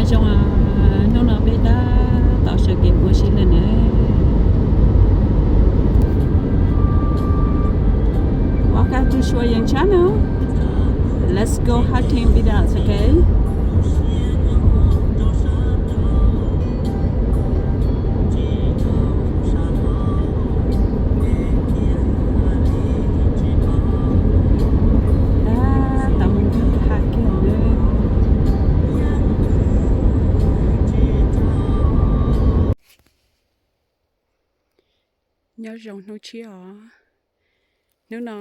Zoo, hnub no peb tab tom sawv kev mus ua si lawm na. Welcome to Shuo Yeej channel. Let's go hunting with us, okay? Tab tom mus nram kwj ha kiag na. Nyob zoo hnub tshiab os. Hnub no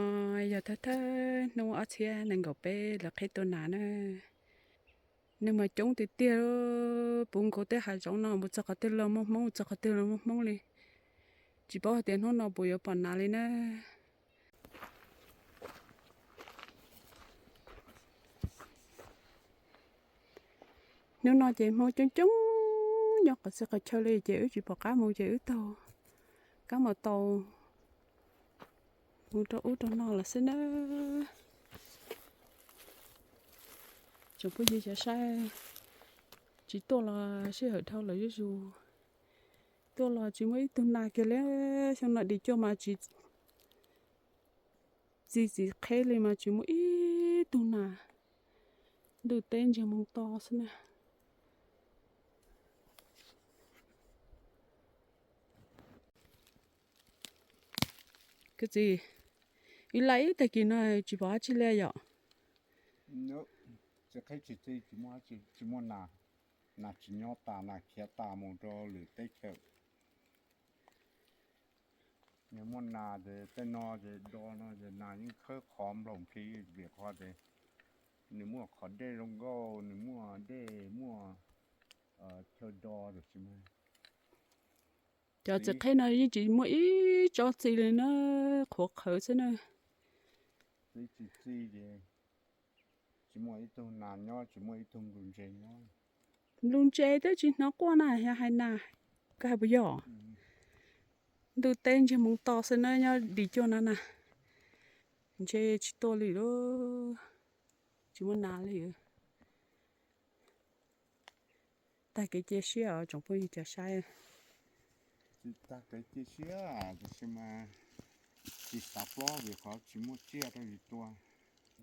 yog thawj thawj hnub ob txhiab nees nkaum peb lawv qhib tua nas na. Neeg mas coob tiag tiag, puv nkaus tej hav zoov no mus txog qhov twg los muaj Hmoob, txog qhov twg los muaj Hmoob li. Tsis paub hais tias hnub no puas yuav pom nas li na. Hnub no ces Hmoob coob coob nyob qhov txhia qhov chaw li ces wb tsis pom qab mus ces wb taug kab mus tau mus rau ub rau no lawm xwb na. Tsoom phooj ywg cov saib, tsis tuaj los sij hawm dhau lawm zuj zus. Tuaj los tsis muaj ib tug nas kiag li. Xyoo no dim cuaj mas tsis txi txiv qheb li mas tsis muaj ib tug nas. Ntuj teb ntsiag moos to xwb na. Kwv txiv, ib laij ib tag kis no tsis pom dab tsi li yom? Txiv qheb tsis txi, tsis muaj nas, nas tsis nyob tas, nas khiav tas mus rau lwm teb chaws. Nws muaj nas ces tej no ces do no ces nas yeej khawb qhov nplaum nplig vim qhov tias nws muaj qhov dej zoo nkauj, nws muaj dej muaj chaw do tab sis mas cov txiv qheb no yeej tsis muaj ib tsob txi li na, qhuav qhawv xwb na. Txiv tsis txi ces tsis muaj ib tug nas nyob, tsis muaj ib tug nplug ntses nyob. Nplug ntses twb tsis hnov quaj na, yog hais nas, koj hais puas yog? Ntuj teb ntsiag moos to xwb na, nyob dim cuaj no na, ntshe tsis tuaj li lauj, tsis muaj nas li. Tag kev cia siab os tsoom phooj ywg cov saib. Tsis tag kev cia siab, tab sis mas tsis xav plob vim qhov tsis muaj tsiaj rau yus tua.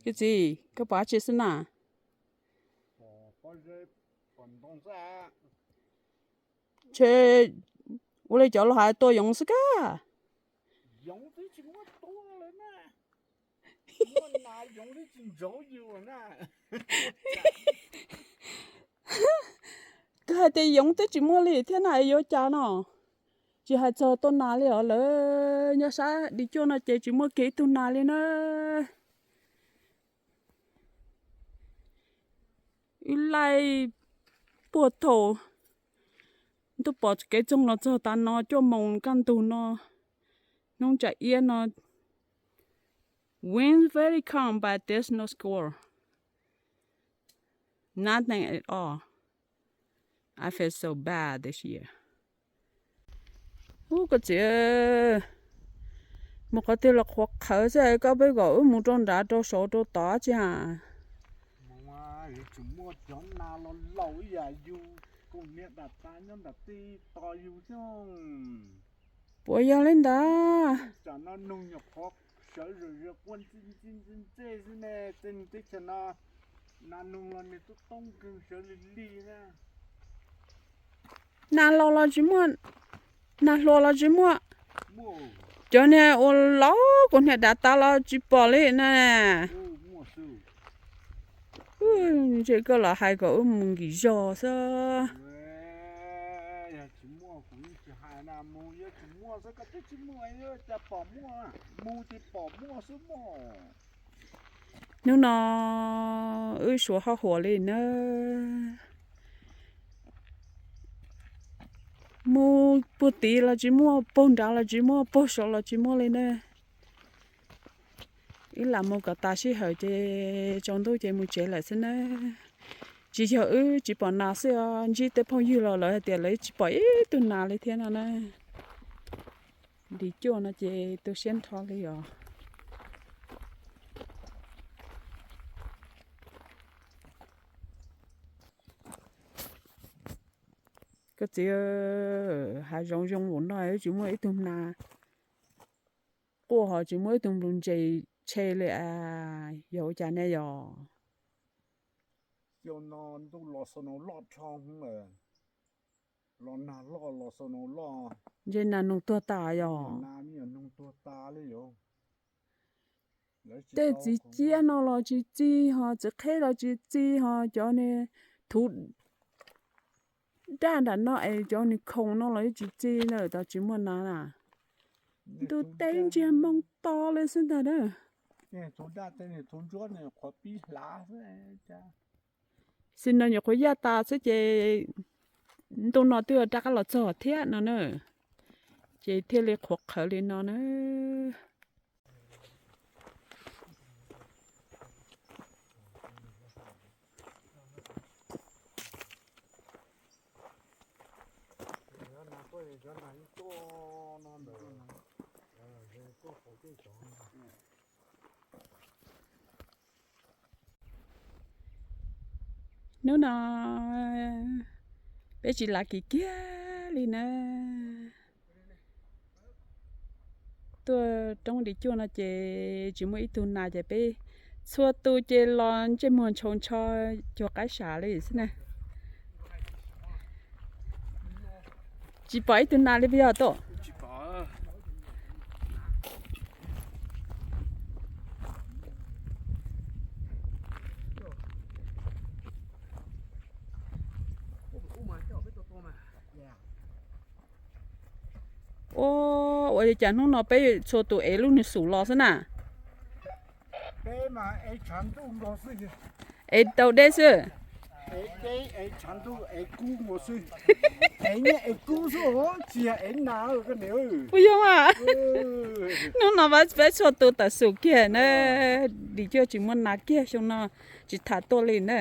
Kwv txiv, koj pom dab tsi xwb na? Ntshe ua li cov laus hais tua yoov xwb kab. Koj hais tias yoov twb tsis muaj li thiab na, yuav cas no? Tsis hais txog tua nas li os, lawv nyob sab dim cuaj no ces tsis muaj kiag ib tug nas li na. Ib laij puag thaum ntuj pom kev txoog los txog tav no cuaj moos kaj ntug no, hnub tsa iab no, wind very calm but there's no squall. Nothing at all. I feel so bad this year. Ub, koj txiv, mus qhov twg los qhuav qhawv xwb, koj peb kom wb mus rau nrad rau saud rau tod tsi a? Tsis muaj cov nas los laus ib yam yus, kuv niam dam tas nyob nram tij tos yus xwb. Puas yog li ntawd? Tsam no noog nyuam qhuav sawv zom zaws quaj ntxi ntxi ntxi ntxi xwb ne, tej teb chaws no nas noog los nws tub toob kawg sawv lig lig na. Nas laus los tsis muaj, nas hluas los tsis muaj. Cov niag uas laus kuv niam dav tas los tsis pom li na. Ntshe koj los hais kom wb mus nkim zog xwb. Hnub no wb suav hoj huam li na. Mus puag tid los tsis muaj, puag nrad los tsis muaj, puag saud los tsis muaj li na. Wb lam mus kom tas sij hawm ces tsaus ntuj ces mus tsev lawm xwb na. Tsis yog wb tsis pom nas xwb os, ntsib tej phooj ywg los lawv hais tias lawv tsis pom ib tug nas li thiab no na. Ntim cuaj no ces tu siab nrho li os. Koj txiv, hav zoov zoo npaum no tsis muaj ib tug nas quaj ho tsis muaj ib tug nplug ntses tshe li, yog ua cas ne yog? Ntuj los xaus no loj dhau lawm, los nag loj los xaus no loj. Ntshe nas noog tuag tas yog? Tej txiv ciab no los tsis txi ho, txiv qheb los tsis txi ho, cov ni thuv daj nram no es cov ni khoom no los yeej tsis txi na, tab tsis muaj nas na. Ntuj teb ntsiag moo to li xwb ntag na. Xwb no nyuam qhuav yaj tas xwb ces ntuj no twb rov qab los txog thiab no na, ces thiaj li qhuav qhawv li no na. Hnub no peb tsis lav kiv kiag li na. Tuaj roob Lis Cuaj no ces tsis muaj ib tug nas ces peb txhua tus ces los ntsej muag ntshau ntsho cuag qaib sam li xwb na. Tsis pom ib tug nas li puas yog tuaj? Ua, ua li cas hnub no peb txhua tus ev lub niag xum los xwb na? Ev tau deb xwb. Puas yog mas? Hnub no peb txhua tus tawm xum kiag na, Lis Cuaj tsis muaj nas kiag xyoo no, tsis tham tuaj li na.